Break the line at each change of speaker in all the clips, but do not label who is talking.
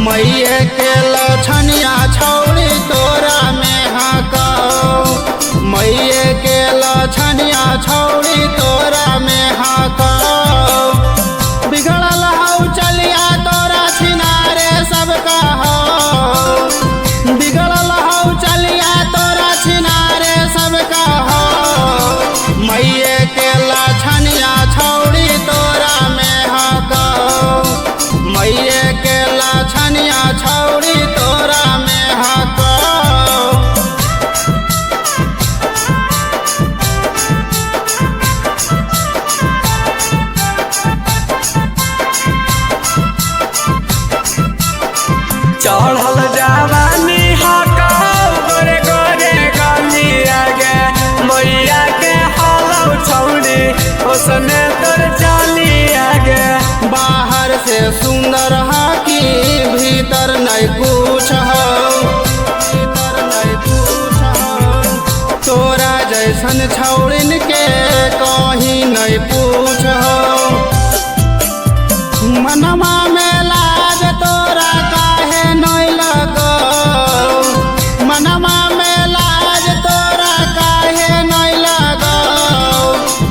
मैये के लछनिया छौड़ी तोरा में हकौ। मैये के लछनिया छौड़ी तोरा में हकौ। बिगड़ल हौ चलिया तोरा छिनारे सब कहो। बिगड़ल हौ चलिया तोरा छिनारे सब कहो। मैये के लछनिया छौड़ी तोरा में हकौ। मैये के लछनिया छौड़ी तोरा में हकौ।
चढ़ल जवानी हकौ गोरे गोरे गलिया गे, मैया के हलौ छौड़ी ओसने तोर चलिया गे।
बाहर से सुंदर हकी भीतर नहीं कुछ हो, भीतर नहीं कुछ हो। तोरा जैसन छौड़िन के कहीं नहीं पूछ हो। मनमा में लाज तोरा काहे नहीं लगो। मनमा में लाज तोरा काहे नहीं लगो।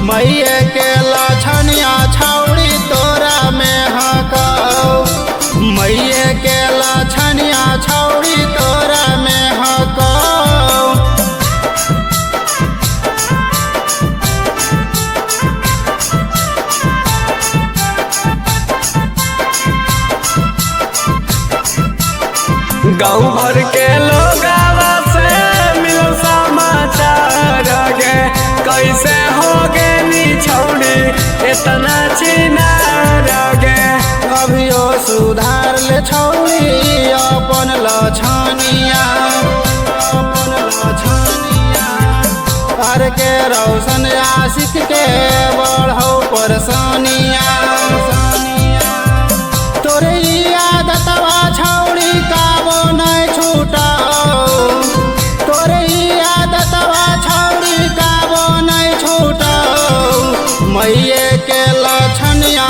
मैये के लछनिया छौड़ी तोरा में हकौ। मैये के लछनिया छौड़ी तोरा में हकौ।
गाँव भर के लोगावा से मिलो समाचार गे, कैसे हो गे नी छौड़ी इतना छिनार गे।
अभियो सुधार ले छौड़ी अपन लछनिया, अपन लछनिया। अर के रौशन आशिक के बढ़ौ परेशानिया। तोरे ई आदतवा छौड़ी काबो नहीं छूटौ। तोरे ई आदतवा छौड़ी काबो नहीं छूटौ। मैये के लछनिया